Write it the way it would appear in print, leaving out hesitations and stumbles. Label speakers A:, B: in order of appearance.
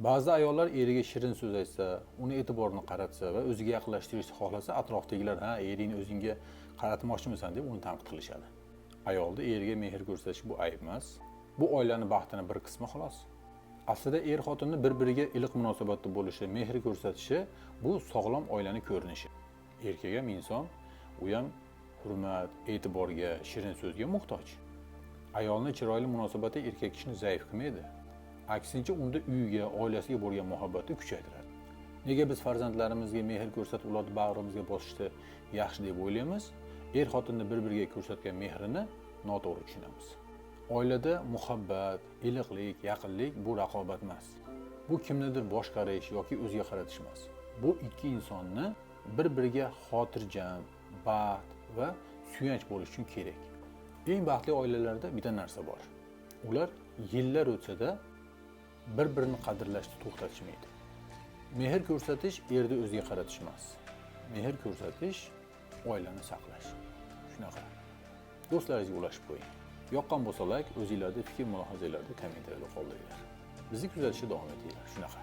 A: Ba'zi ayollar eriga shirin so'z aytsa, uni e'tiborini qaratsa va o'ziga yaqinlashtirishni xohlasa, atrofdagilar "Ha, eringni o'zingga qaratmoqchimisan?" deb uni tanqid qilishadi. Ayolni eriga mehr ko'rsatish bu ayb emas. Bu oilani baxtini bir qismi, xolos. Aslida er xotinni bir biriga iliq munosabatda bo'lishi, mehr ko'rsatishi bu sog'lom oilani ko'rinishi. Erkak ham inson, u ham hurmat, e'tiborga, shirin so'zga muhtoj. Ayolni chiroyli munosabati erkak kishini zaif qilmaydi. Aksincha, unda uyiga, oilasiga bo'lgan muhabbatni kuchaytiradi. Nega biz farzandlarimizga mehr ko'rsatib, ularni bag'rimizga bosishni yaxshi deb o'ylaymiz, er xotinni bir biriga ko'rsatgan mehrini noto'g'ri tushunamiz? Oilada muhabbat, iliqlik, yaqinlik bu raqobat emas. Bu kimnidir boshqarish yoki o'ziga qaratish emas. Bu ikki insonni bir biriga xotirjam, baxt va suyanch bo'lish uchun kerak. Eng baxtli oilalarda bitta narsa bor: ular yillar o'tsa-da, bir birini qadrlashni to'xtatishmaydi. Mehr ko'rsatish erni o'ziga qaratish emas. Mehr ko'rsatish oilani saqlash. Shunaqa. Do'stlaringizga ulashib qo'ying. Yoqqan bo'lsa, layk, o'zinglarni fikr mulohazalarni kommentariyada qoldiringlar. Bizni kuzatishda davom etinglar. Shunaqa.